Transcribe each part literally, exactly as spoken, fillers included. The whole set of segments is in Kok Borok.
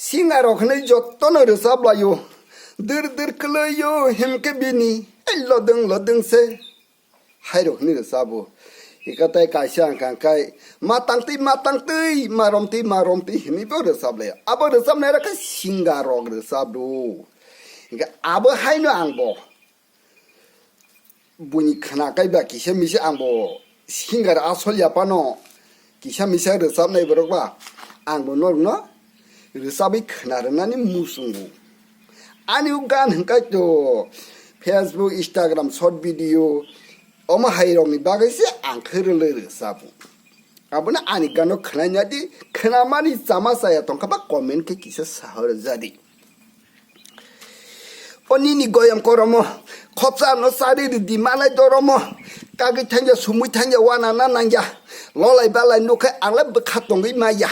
Singa rok hinwi jotono rwchap laio. Dir dir kwlwio himkhe bini, ei lodwng lodwng se. Hai rok hinwi rwchabo. Ika tai kaisa ang kang kai, ma tangtwi, ma tangtwi, ma romtwi, ma romtwi hinwi bo rwchap laio. Abo rwchapnai rok khe singa rok rwchap do. Hingkhe abo haino ang bo buini khna kai ba kisa misa ang bo singer asol ya phano kisa misa rwchapnai borok ba ang bo norokno rwchabwi khna rwnani muchungo. Ani o gan hwnkhe to Facebook, Instagram short video omo hai rokni bagwi se ang khe rwlwi rwchabo. Abono ani gano khnaina di, khnamani chama chaya tongkha ba comment khe kisa sahor jadi. O nini goyam koromo, khopsa no chari ridi manai doromo, kagwi thangya sumui thangya wana na nangya, lolai balai nukhe angle bwkha tongwi maya.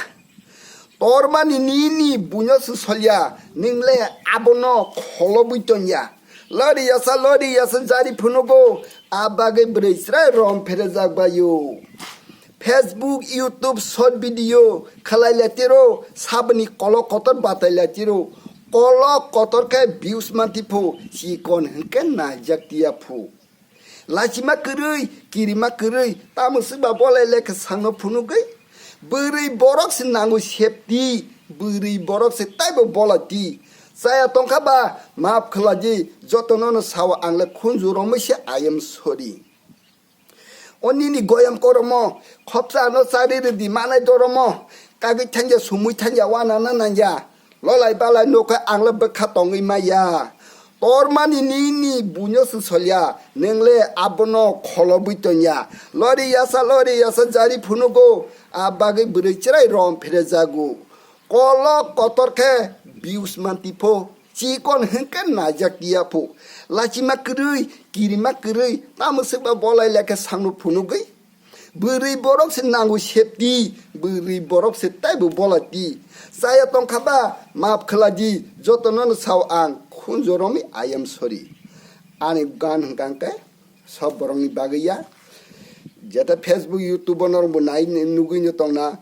Tormani nini buino se solya, ningle abono kholobwi tongya. Lori yasa, lori yasa jari phunugo, a bagwi bwrwi chwrai rom pherejak bayo. Facebook, YouTube short video khalai latiro, saboni kolok kotor batai latiro, kolok kotor khe views manti phu, chikon hwnkhe naijak tiya phu. Lachima kwrwi, kirima kwrwi, tamo swkba bolai lekha sangno phunugwi. Bwrwi borok se nango safety, bwrwi borok se taibo bolati. Chaya tongkha ba, maaf khladi, jotono no sao ang le khunju romwi se I am sorry. O nini goyam koromo, khopsa no chari ridi manai doromo, kagwi thangya sumui thangya wana na nangya. Lolai balai nokhe ang le bwkha tongwi maya. Tormani nini buino se solya, neng le abono kholobwi tongya. Lori yasa, lori yasa jari phunugo, a bagwi bwrwi chwrai rom pherejago. Kolok kotor khe views manti pho, chikon hwnkhe naijak tiya pho. Lachima kwrwi, kirima kwrwi, tamo swkba bolai lekhe sangno phunugwi. Bwrwi borok se nango safety, bwrwi borok se taibo bolati. Chaya tongkha ba, maaf khladi, jotono no sao ang khunju romwi I am sorry. Ani gan hwnkha hwnkhe sob borokni bagwi ya. Jeta Facebook, YouTube o norokbo nai nugwi no tongna,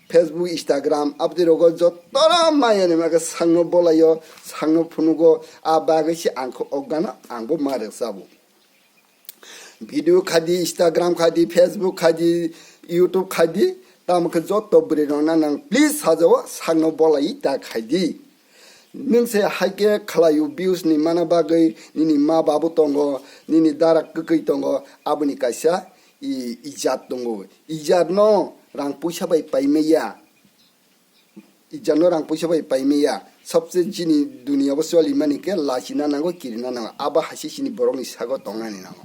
Facebook, Instagram, aboni rogo jotono maya ni maka sangno bolayo, sangno phunugo, a bagwi se ang kho o gano angbo ma rwchabo. Video khadi, Instagram khadi, Facebook khadi, YouTube khadi, tamo khe joto bwrwi rok na nang please sajao sangno bolai ta khaidi. Nwng se hai khe khlaio views ni mana bagwi nini ma babu tongo, nini dara kwkwi tongo, aboni kaisa i-, ijat tongo. Ijat no rang puisa bai paimaya. Ijat no rang puisa bai paimaya. Sobse chini duniya o choli mani khe lachina nango, kirina nango. Abo hai se chini borok ni sago tongnani nango.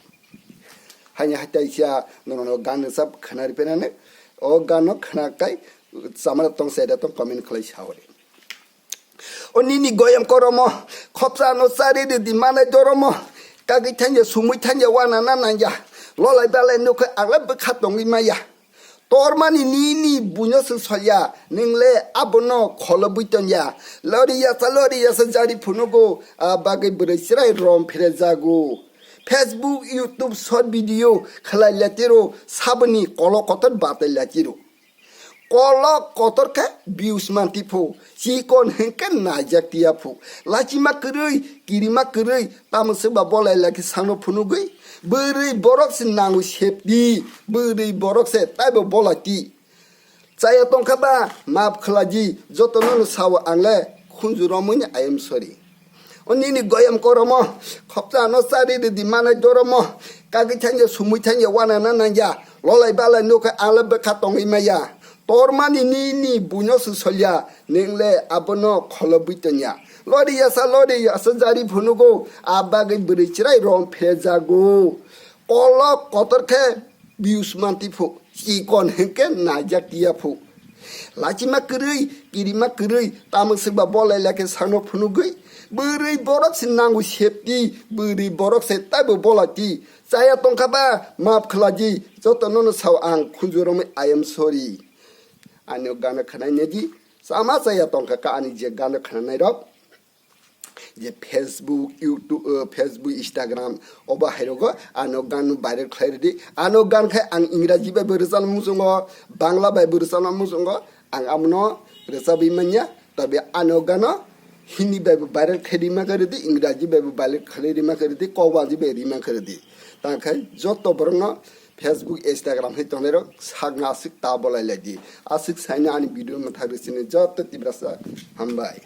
Haini hai taisa nono gan rwchap khwnari penani. O gan no khwna kai chamara tong, chaya tong comment khlai sa ori. O nini goyam koromo, khopsa no chari ridi manai doromo, kagwi thangya sumui thangya wana na nangya, lolai balai nukhe ang le bwkha tongwi maya. Tormani nini buino se solya, neng le abono kholobwi tongya. Lori yasa, lori yasa jari phunugo, a bagwi bwrwi chwrai rom pherejago. Facebook, YouTube short video khlai latiro, saboni kolok kotor batai latiro. Kolok kotor khe views manti phu, chikon hwnkhe naijak tiya phu. Lachima kwrwi, kirima kwrwi, tamo swkba bolai lakhe sangno phunugwi. Bwrwi borok se nango safety, bwrwi borok se taibo bolati. Chaya tongkha ba, maaf khladi, jotono no sao ang le khunju romwi ni I am sorry. O nini goyam koromo, khopsa no chari ridi manai doromo, kagwi thangya sumui thangya wana na nangya, lolai balai nukhe ang le bwkha tongwi maya. Tormani nini buino se solya, neng le abono kholobwi tongya. Lori yasa, lori yasa jari phunugo, a bagwi bwrwi chwrai rom pherejago. Kolok kotor khe views manti phu, chikon hwnkhe naijak tiya phu. Lachima kwrwi, kirima kwrwi, tamo swkba bolai lakhe sangno phunugwi. Bwrwi borok se nango safety, bwrwi borok se taibo bolati. Chaya tongkha ba, maaf khladi, jotono no sao ang khunju romwi I am sorry. Ani o gana khwnai nedi, chama chaya tongkha kha ani je gana khwnanai rok. Je Facebook, YouTube, eh, Facebook, Instagram, obo hai rogo ano gan viral khlai rwdi. Ano gan khai ang Ingraji bai bo rwchapna muchungo, Bangla bai bo rwchapna muchungo, ang amono rwchapwi manya. Tabi ano gano Hindi bai bo viral khe rima khe ridi, Ingraji bai bo viral khe rima khe ridi, Kokbaji bai rima khe ridi. Tangkhai joto borokno Facebook, Instagram hai tongnai rok sakno aswk ta bolai lai di. Aswk saino ani video mwthang rwsini joto Tiprasa hambai.